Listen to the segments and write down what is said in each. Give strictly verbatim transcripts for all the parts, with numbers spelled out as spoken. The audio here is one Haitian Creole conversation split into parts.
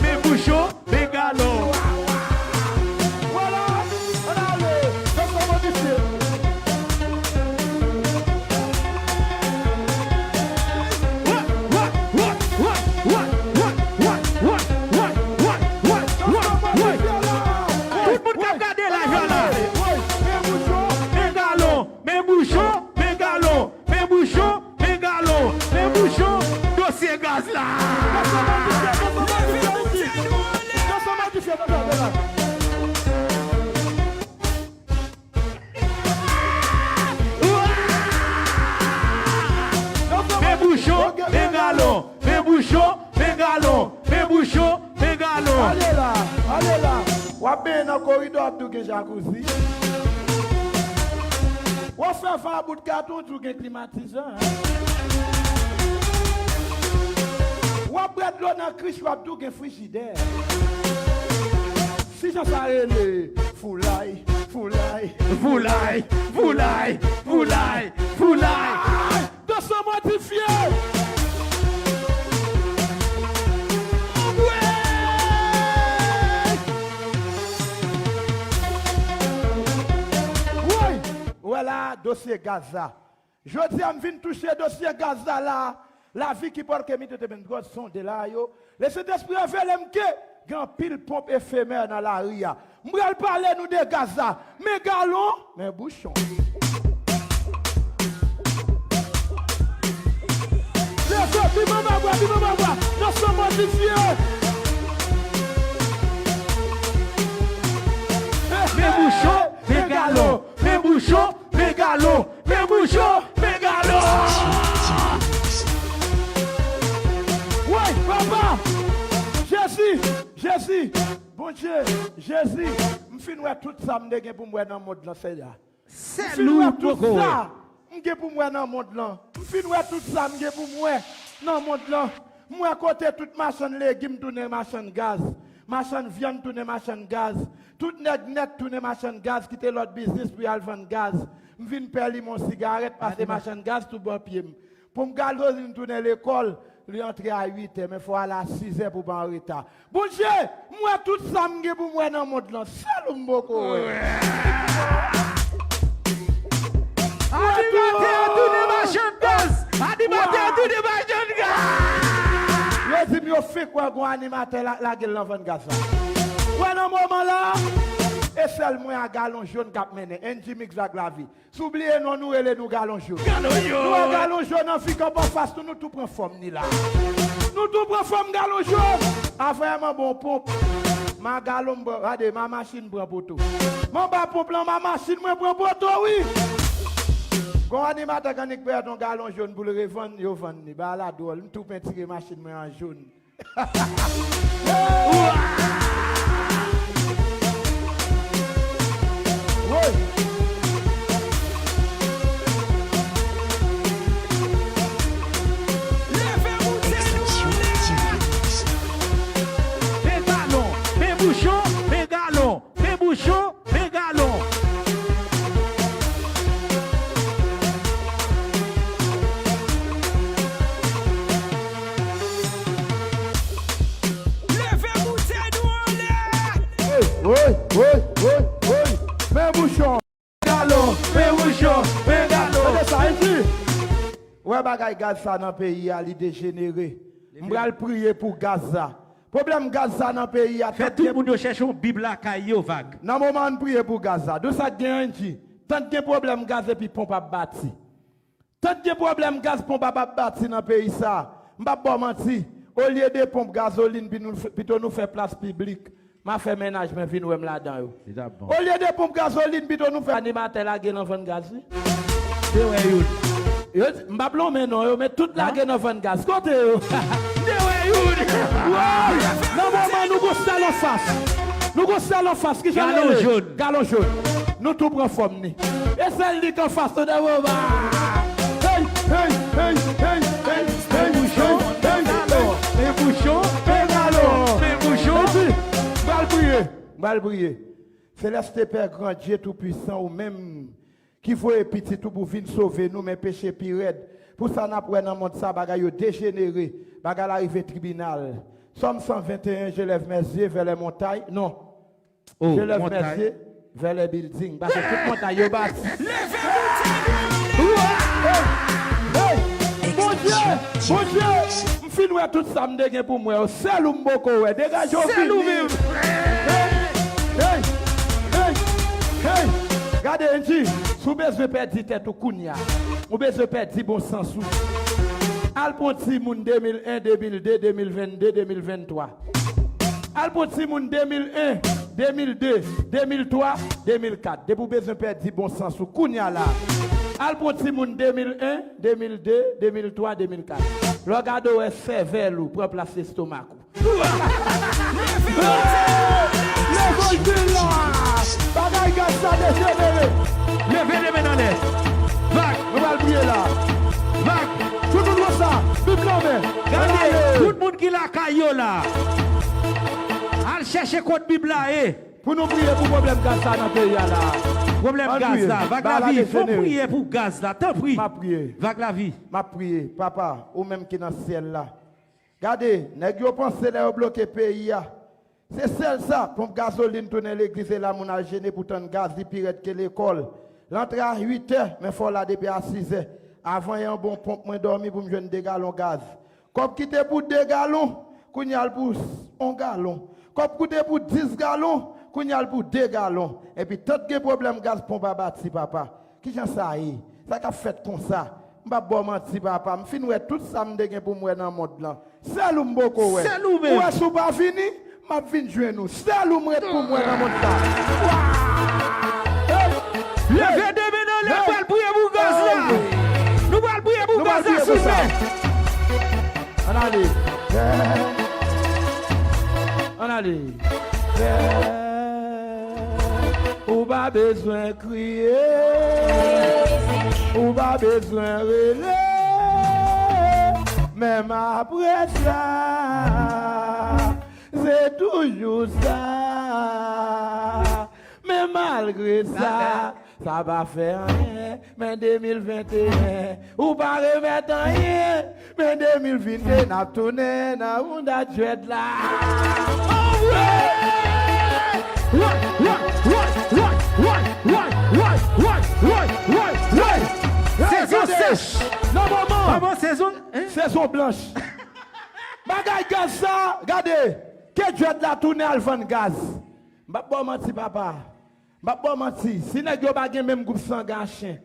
Men bouchon, men galon. Vwala, ann ale, nan sa modifye. Tout moun k ap gade la, jwè la. Men bouchon, men galon, men bouchon, men bouchon, men galon, men bouchon, dosye gaz la. Men bouchon, men galon, men bouchon, men galon, men bouchon, men galon. Ale la, ale la. W ap benyen nan koridò, w ap di w gen jakouzi. W ap fè van a bout katon, w di w gen klimatizè. W ap bwè dlo nan krich, w ap di w gen frijidè. Si jan sa rele, foulay, foulay, foulay, foulay, foulay, foulay. Dans modifié. Anmwey! Woy! Ou wè la, dosye gaz la. Jodi a, m vin touche dosye gaz la la. La vie qui porte que mi te te ben gòd son de la yo. Lesentespri revele m ke gen anpil ponp efemè nan lari a. M pral pale nou de gaz la. Men galon, men bouchon. Leve, pi manman bwa, pi manman bwa. Nan son modifye. Men bouchon, men galon. Men bouchon, men galon. Men bouchon, men galon. Woy, papa. Jezi, Jezi. Bondye, Jezi, m fin wè tout sa m te gen pou m wè nan mond lan, Seyè. M fin wè tout sa m gen pou m wè nan mond lan. M fin wè tout sa m gen pou m wè nan mond lan. M wè kote tout machann legim tounen machann gaz, machann vyann tounen machann gaz, tout nèg nèt tounen machann gaz, kite lòt biznis pou y al vann gaz. M vin pè limen sigarèt pase machann gaz tou bò pye m. Pou m gazolin tounen lekòl, li antre a uit è, men fò w ale a sis è pou w pa an reta. Bondye, m wè tout sa m gen pou m wè nan mond lan, sèl ou m poko wè. Animatè a tounen machann gaz! Animatè a tounen machann gaz! Yo di m yo fenk wè gon animatè la, lage l nan vann gaz la. Wè nan moman la, e sèl mwen a galon jòn k ap mennen. N G Mix ak Lavi. Si w bliye non nou, rele nou Galon Jòn. Galon Jòn. Nou wè Galon Jòn an fik anba fas nou, nou tou pran fòm ni la. Nou tou pran fòm Galon Jòn. Afè m anba yon ponp. Ma galon m pran, gade, ma machin pran poto. M anba ponp lan, ma machin mwen pran poto, wi. Gon animatè k annik pèd yon galon jòn pou l revann, yo vann li. Bagay la dwòl, m tou pentire machin mwen an jòn. Men galon, men bouchon, men galon. Men bouchon, men galon. Leve boutèy nou anlè. Hey, woy, woy, woy, woy. Men bouchon. Galon, men bouchon, men galon. Tande sa, Andy. Wè bagay gaz sa nan peyi a, li dejenere. M pral priye pou gaz sa. Pwoblèm gaz sa nan peyi a, fè tout moun yo chèche yon bib lakay yo, Vag. Nan moman ann priye pou gaz sa. Di w sa k gen, Andy. Tann gen pwoblèm gaz epi ponp ap bati. Tann gen pwoblèm gaz, ponp ap ap bati nan peyi sa. M p ap ba w manti. Olye de ponp gazolin, pi nou f-, pito nou fè plas piblik. M a fè mennaj mwen vin wè m ladan yo. Li t ap bon. Olye de ponp gazolin, pito nou fè animatè lage nan vann gaz, wi. Te wè youn. Yo di, m p ap lonmen non yo, men tout lage nan vann gaz. Kote yo? Te wè youn. Nan moman nou gon sèl anfas. Nou gon sèl anfas. Ki jan l rele? Galon jòn. Galon jòn. Nou tou pran fòm ni. E sèl li k anfas, tande, baba. Hey, hey, hey, hey, hey, hey, hey, hey. Men bouchon, men galon. Men bouchon, men galon. Men bouchon. Epi, m pral priye. M pral priye. Seleste Pè, Gran Dye Toupwisan, ou menm ki voye pitit ou pou vin sove nou, men peche pi rèd. Pou sa n ap wè nan mond sa, bagay yo dejenere, bagay la rive tribinal. Sòm san venteyen, je lève mes yeux vers les montagnes. Non. Oh, je lève mes yeux vers les buildings. Paske tout montay yo bati. Leve montay yo! Hey! Hey! Bondye! Bondye! M fin wè tout sa m te gen pou m wè yo. Sèl ou m poko wè. Degaje w vini. Sèl ou menm. Hey! Hey! Hey! Hey! Gade, Angie, si w bezwen pèdi tèt ou kounye a, ou bezwen pèdi bon sans ou, al pran timoun de mil en, de mil de, de mil venn de, de mil venntwa. Al pran timoun de mil en, de mil de, de mil twa, de mil kat. Depi w bezwen pèdi bon sans ou kounye a la, al pran timoun de mil en, de mil de, de mil twa, de mil kat. Lè w gade w wè sèvèl ou pran plas lestomak ou. Levanjil la! Bagay gaz sa dejenere! Leve de men anlè! Vag! Nou pral priye la! Vag! Tout moun konsa! Bib nan men! Gade! Tout moun ki lakay yo la! Al chèche kot Bib la ye! Pou nou priye pou pwoblèm gaz sa nan peyi a la! Pwoblèm gaz la! Vag Lavi, fò priye pou gaz la, tanpri! M ap priye! Vag Lavi! M ap priye! Papa, ou menm ki nan syèl la, gade, nèg yo panse lè yo bloke peyi a, se sèl sa, ponp gazolin tounen legliz e la moun al jene pou tann gaz, li pi rèd ke lekòl. L antre a uit è, men fò w la depi a sis è. Avan yon bon ponp, mwen dòmi pou m jwenn de galon gaz. Kòb ki te pou de galon, kounye a l pou s-, yon galon. Kòb ki te pou dis galon, kounye a l pou de galon. Epi tant gen pwoblèm gaz, ponp a bati, papa. Kijan sa ye? Sa k ap fèt konsa? M p ap ba w manti, papa. M fin wè tout sa m te gen pou m wè nan mond lan. Sèl ou m poko wè. Sèl ou menm. Ou wè si w pa vini, m ap vin jwenn ou. Sèl ou m ret pou m wè nan mond sa. Leve de men anlè, nou pral priye pou gaz la. Nou pral priye pou gaz la, silvouplè. Ann ale. Ann ale. Ou pa bezwen kriye, ou pa bezwen rele, menm apre sa, se toujou sa. Men malgre sa, sa pa fè anyen, men de mil venteyen, ou pa remèt anyen, men de mil vennde, n ap tounen nan bounda djwèt la. Anmwe! Woy, woy, woy, woy, woy. Sezon sèch. Nan moman. Kòman sezon, hein? Sezon blanch. Bagay gaz sa, gade, ke djwèt la tounen al vann gaz. M p ap ba w manti, papa. M p ap ba w manti. Si nèg yo pa gen menm gwoup sangen a chen,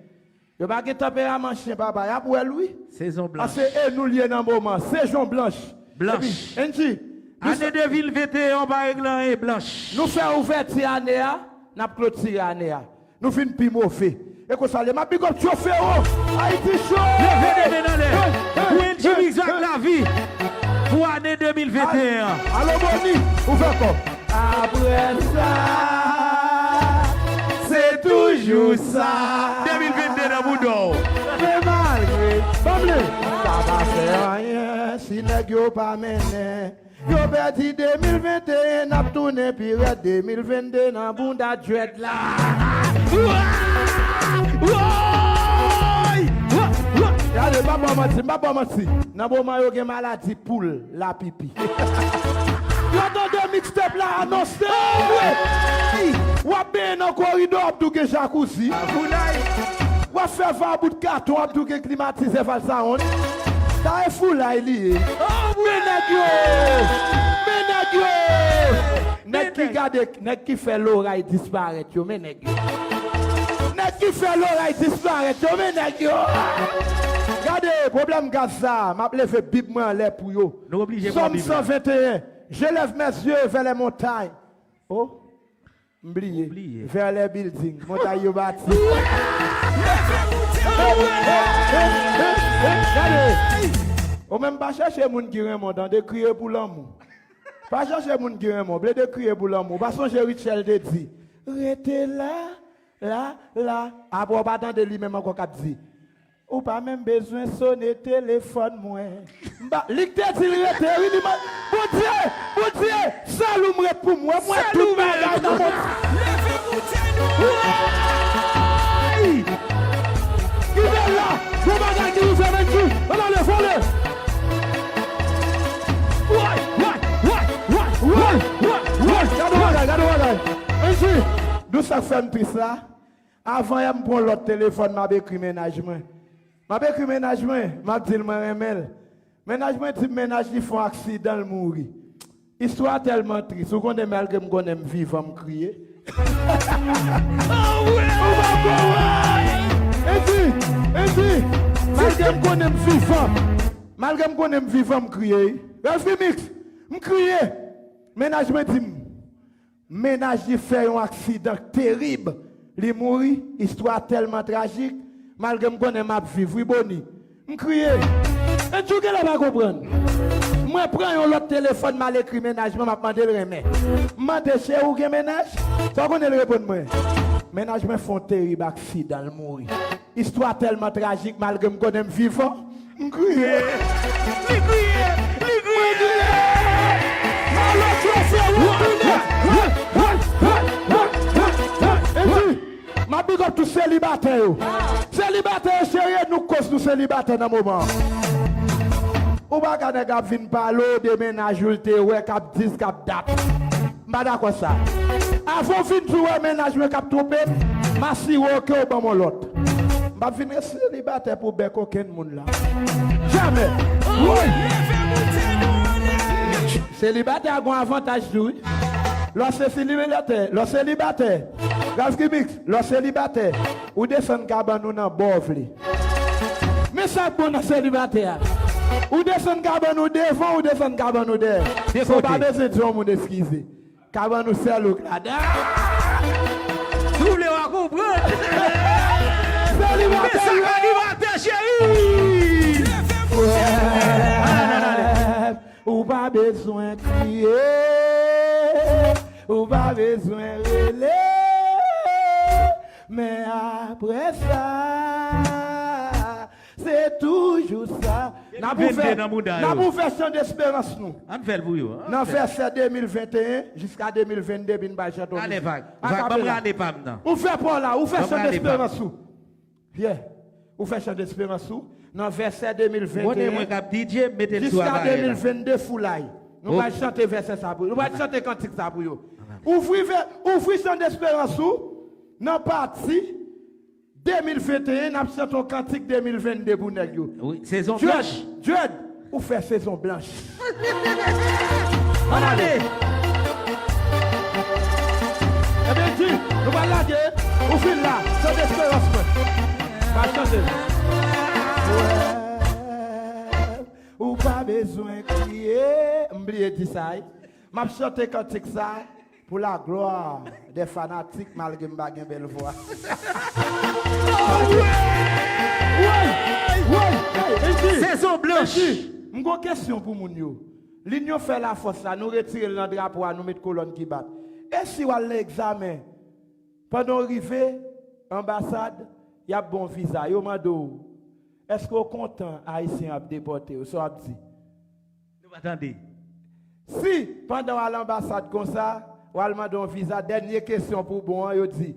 yo pa gen tanperaman chen, papa, y ap wè l, wi. Sezon blanch. Paske e nou l ye nan moman. Sezon blanch. Blanch. Epi, Angie, nou ane de mil venteyen an pa regle anyen, blanch. Nou fè ouvèti ane a, n ap klotire ane a. Nou vin pi move. E konsa l ye. M ap big up Tyo Fero. Ayiti Show. Leve de men anlè. Pou Angie Biggs ak Lavi. Pou ane de mil venteyen an. Alo Boni, ouvè kò. Apre sa, se toujou sa. De mil vennde nan bounda w. Men malgre, ban m li. Sa pa fè anyen si nèg yo pa mennen. Yo pèdi de mil venteyen, n ap tounen pi rèd de mil vennde nan bounda djwèt la. Woy! Woy! Gade, m pa ba w manti, m pa ba w manti. Nan moman yo gen maladi poul, lapipi. Yo tande mixtape la anonse. W ap benyen nan koridò, w ap tou gen jakouzi. W ap fè va bout katon, w ap tou gen klimatize, Valsaonn. Sa e foulay li ye. Men nèg yo! Men nèg yo! Nèg ki gade, nèg ki fè loray disparèt yo, men nèg yo. Nèg ki fè loray disparèt yo, men nèg yo. Gade, pwoblèm gaz sa, m ap leve Bib mwen anlè pou yo. Nou oblije pran Bib la. Sòm san venteyen, je lève mes yeux vers les montagnes. Oh, m bliye. Ou bliye. Vers les buildings. Montay yo bati. Gade. Ou menm pa chèche moun ki renmen w, tande, kriye pou lanmou. Pa chèche moun ki renmen w, plede kriye pou lanmou. Pa sonje Rutshelle te di, rete la, la, la. Apre w pa tande li menm ankò k ap di, ou pa menm bezwen sone telefòn mwen. M pa, li k te di l rete, wi, li man-, Bondye, Bondye, sèl ou m ret pou m wè, m wè tout bagay nan mond. Leve montay nou! Woy! Kite la, gon bagay ki rive, men di, Sa k fè m tris la, avan yè m pran lòt telefòn, m ap ekri mennaj mwen. M ap ekri mennaj mwen, m ap di l mwen renmen l. Mennaj mwen di m mennaj li fè yon aksidan, l mouri. Istwa a tèlman tris, ou konnen malgre m konnen m vivan, m kriye. Ou pa konprann! Edi, Edi, malgre m konnen m vivan, malgre m konnen m vivan, m kriye, wi. Ralph Remix, m kriye. Mennaj mwen di m, mennaj li fè yon aksidan terib. Li mouri, istwa tèlman trajik, malgre m konnen m ap viv, wi, Boni. M kriye. Andrew genlè pa konprann. Mwen pran yon lòt telefòn, m al ekri mennaj mwen, m ap mande l renmen. M mande, cheri, ou gen mennaj? Sa w konnen l reponn mwen? Mennaj mwen fè yon terib aksidan, l mouri. Istwa tèlman trajik, malgre m konnen m vivan, m kriye. Li kriye! Li kriye! Malè tchwese woubine! Epi, m ap big up tout selibatè yo. Selibatè yo, cheri, e nou k koz nou selibatè nan moman an. Ou pa ka nèg ap vin pale w de mennaj ou l te wè k ap dis, k ap dat. M pa dakò sa. Avan w vin di w wè mennaj mwen k ap twonpe m, m asire w ke w ban m yon lòt. M p ap vin res selibatè pou bèk okenn moun la. Jamè. Woy! Selibatè a gon avantaj tou, wi. Lè w se selibatè, lè w selibatè, Ralph Remix, lè w selibatè, ou desann kabann ou nan bò w vle. Men sa k bon nan selibatè a. Ou desann kabann ou devan, ou desann kabann ou dèyè. De kote. Sa w pa bezwen di yon moun eskize. Kabann ou sèl ou k ladan. Si w vle w a konprann. Selibatè, men sa k animatè cheri. Ou pa bezwen kriye, ou pa bezwen rele, men apre sa, se toujou sa. N ap ouvè, n ap ouvè chan desperans nou. Ann fè l pou yo. Nan vèsè de mil venteyen jiska de mil vennde, epi n bay chante yon mizik. Vag, ban m rale pa m nan. Ouvè pa w la, ouvè chan desperans ou. Yeah. Ou fè chan desperans ou nan vèsè de mil venteyen jiska de mil vennde foulay. Nou pral chante vèsè sa pou yo. Nou pral chante kantik sa pou yo. Ouvri vè-, ouvri chan desperans ou nan pati de mil venteyen, n ap chante yon kantik de mil vennde pou nèg yo. Wi, sezon blanch. Dread, ou fè sezon blanch. Ann ale! Ebyen, di, nou pral lage, ou fin la, se desperans mwen. Pa chante. Ou pa bezwen kriye. M bliye di sa, wi. M ap chante kantik sa pou laglwa dè fanatik, malgre m pa gen bèl vwa. Sezon blanch. M gon kesyon pou moun yo. Linyon fè lafòs la, nou retire l nan drapo a, nou met kolòn ki bat. E si w al nan egzamen, pandan w rive anbasad, y ap ba w viza, yo mande w, èske w kontan Ayisyen ap depòte w? Sa w ap di? Nou pa tande. Si, pandan w al anbasad konsa, w al mande yon viza, dènye kesyon pou bon an, yo di,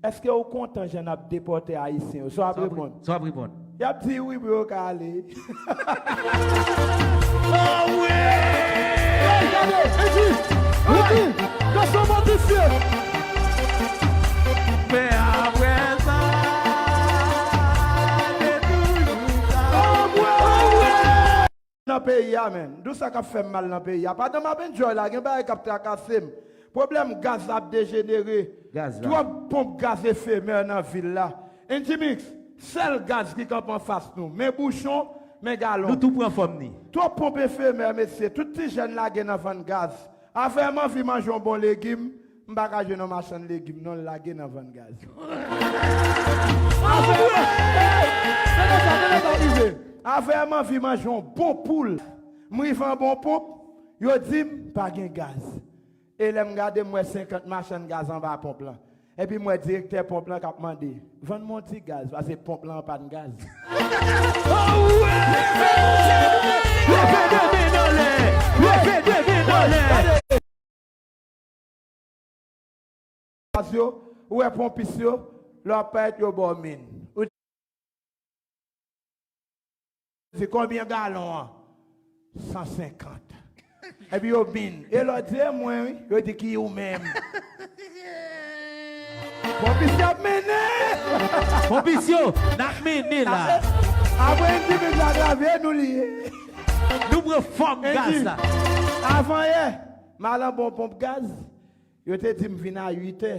èske w kontan jan n ap depòte Ayisyen yo? Sa w ap reponn? Sa w ap reponn? Y ap di, wi, bro, ka ale. Oh, wi! Hey, gade, Edi, Edi, gason modifye. Men apre sa, se toujou sa. Oh, wi! Nan peyi a, menm. Di w sa k ap fè m mal nan peyi a. Pandan m ap enjoy la, gen bagay k ap trakase m. Pwoblèm gaz la ap dejenere. Gaz la. Twòp ponp gaz efemè nan vil la. N G Mix, sèl gaz ki kanpe anfas nou. Men bouchon, men galon. Nou tou pran fòm ni. Twòp ponp efemè, mesye. Tout ti jèn lage nan vann gaz. Afè m anvi manje yon bon legim, m pa ka jwenn yon machann legim non, l lage nan vann gaz. Afè m, hey, tande sa, tande sa k rive. Afè m anvi manje yon bon poul. M rive anba yon ponp, yo di m pa gen gaz. E lè m gade, m wè senkant machann gaz anba ponp lan. Epi m wè direktè ponp lan k ap mande, vann mwen yon ti gaz, paske ponp lan an pa t gaz. Leve de men anlè! Leve de men anlè! Yo, ou wè ponpis yo, lè w ap parèt, yo ba w min. Ou di, konbyen galon an? San senkant. Epi yo min. E lè w di, e mwen, wi. Yo di, ki ou menm? Ponpis ap mennen! Ponpis yo, n ap mennen la. Apre Andy vin la travye nou li ye. Nou pran fòm gaz la. Avan yè, m al anba yon ponp gaz. Yo te di m vin a uit è.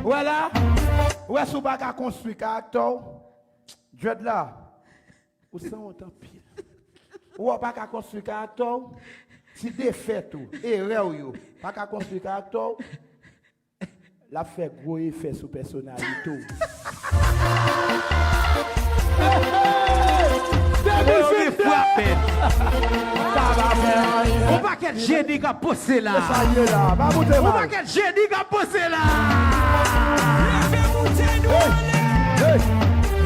Ou wè la? Ou wè si w pa ka konstwi karaktè w? Dread la. Ou sanwont anpil. Ou wè w pa ka konstwi karaktè w? Ti defèt ou, erè w yo. Pa ka konstwi karaktè w. L ap fè gwo efè sou pèsonalite w. Yo, yo gen frape. Sa va fè anyen. Yon pakèt jeni k ap poste la. Sa ye la. Pa moute mal. Yon pakèt jeni k ap poste la.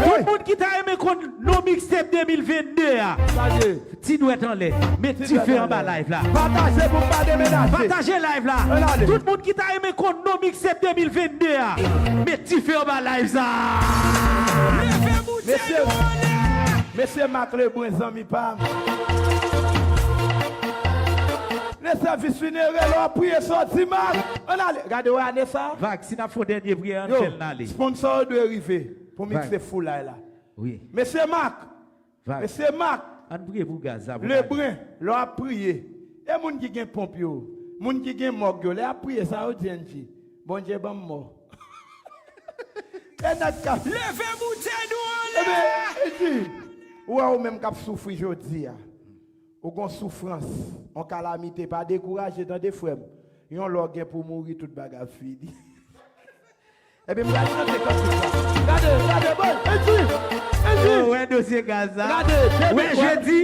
Tout moun ki ta renmen konn non mixtape de mil vennde a. Sa ye. Ti dwèt anlè. Met dife anba live la. Pataje pou m pa demenaje. Pataje live la. Ann ale. Tout moun ki ta renmen konn non mixtape de mil vennde a, met dife anba live sa. Mesye, mesye Marc Lebrun, zanmi pa m. Le sèvis finere, lè w ap priye, sòti Marc. Ann ale. Gade, wè ane sa. Vag, si n ap fè yon dènye priyè, ann fè l n ale. Sponsor yo dwe rive pou mixtape foulay la. Wi. Mesye Marc, Vag. Mesye Marc, ann priye pou gaz la, pou Lebren, lè w ap priye, e moun ki gen ponp yo, moun ki gen mòg yo, lè y ap priye, sa yo di, Andy, Bondye ban m mò. E nèg k ap leve boutèy nou anlè. Ebyen, Andy, ou wè ou menm k ap soufri jodi a. Ou gon soufrans, on kalamite, pa dekouraje, tande, frè m. Yon lè w gen pou mouri, tout bagay ap fini. Ebyen, m pral chante kantik la. Gade, gade, boy, Andy, Andy. Yo, wè dosye gaz la. Gade, wè, jedi,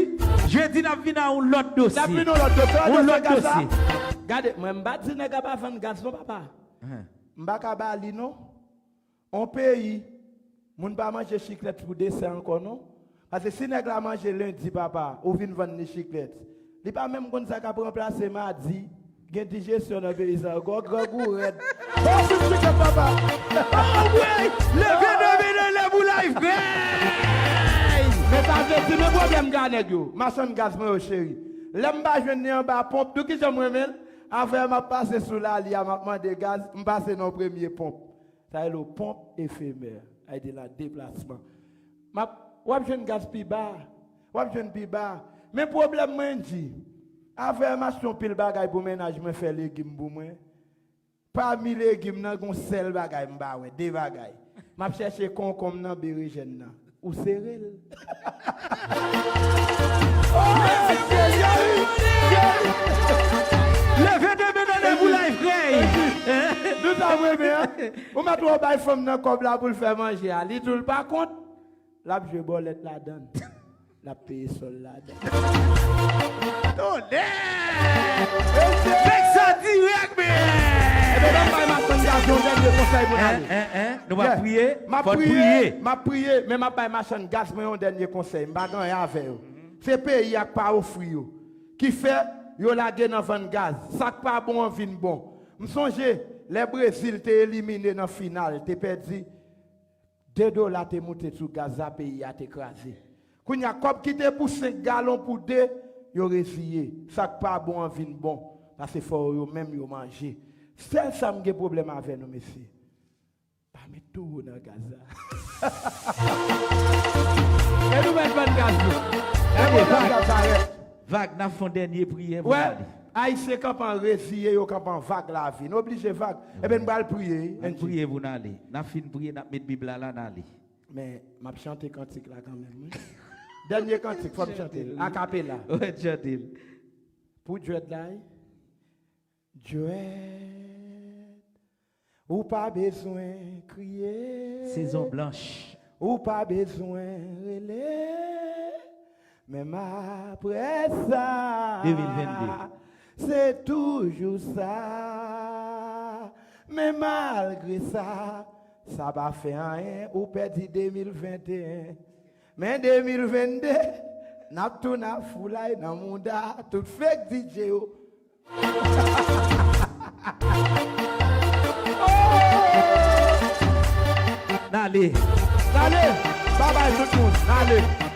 jedi n ap vin a yon lòt dosye. N ap vin yon lòt dosye. Yon lòt dosye. Gade, mwen, m pa di nèg la pa vann gaz non, papa. M pa ka ba li non. On peyi, moun pa manje chiklèt pou desè ankò non. Paske si nèg la manje lendi, papa, ou vin vann li chiklèt. Li pa menm konn sa k ap ranplase madi. Gen dijesyon nan peyi sa ankò, grangou rèd. Bon, fin chiklèt, papa. Oh, wey! Leve, leve, leve, leve pou live, wey! Men sa vle di, men pwoblèm gade nèg yo. Machann gaz mwen yo, cheri. Lè m pa jwenn li anba ponp, nou kijan mwen renmen l? Avè m ap pase sou lali a, m ap mande gaz, m pase nan premye ponp. Sa rele w ponp efemè. Ay de la deplasman. M ap, w ap jwenn gaz pi ba. W ap jwenn pi ba. Men pwoblèm mwen di, avè m achte yon pil bagay pou mennaj mwen fè legim pou mwen. Pami legim nan, gon sèl bagay m pa wè, de bagay. M ap chèche konkonm nan, berejèn nan. Ou sere l. Oh, Seyè! Leve de men nan lè pou live, frè! Nou ta renmen, an? Ou mèt wè w bay fanm nan kòb la pou l fè manje a. Li tou l pa kont, l ap jwe bòlèt ladan l. L ap peye sòl ladan l. Tonnè! Fèk sa dirèk, men! Ebyen, ban m bay machann gaz yon dènye konsèy pou n ale. Hein, hein, hein? Nou va priye? Fò n priye. M ap priye, men m ap bay machann gaz mwen yon dènye konsèy. M pa gen anyen avè yo. Se peyi a k pa ofri yo. Ki fè yo lage nan vann gaz. Sa k pa bon an vin bon. M sonje lè Brezil te elimine nan final, te pèdi, de dola te moute sou gaz la, peyi a te kraze. Kounye a, kòb ki te pou senk galon pou de, yo reziye. Sa k pa bon an vin bon, paske fò yo menm yo manje. Sèl sa m gen pwoblèm avè nou, mesye. Pa met towo nan gaz la. E nou mèt vann gaz nou. E nou vann gaz la, rèd. Vag, n ap fè yon dènye priyè pou n ale. Ayisyen kanpe an reziye, yo kanpe an vag lavi. Nou oblije vag. Ebyen, n pral priye, wi. Ann priye pou n ale. N ap fin priye, n ap met Bib la la, n ale. Men, m ap chante kantik la kanmenm, wi. Dènye kantik, fò m chante l. Akapela. Wè, chante l. Pou dread la, wi. Dread, ou pa bezwen kriye. Sezon blanch. Ou pa bezwen rele. Menm apre sa, de mil vennde, se toujou sa. Men malgre sa, sa pa fè anyen, ou pèdi de mil venteyen. Men de mil vennde, n ap tounen ap foulay nan mouda tout fake D J yo. N ale. N ale. Babay tout moun. N ale.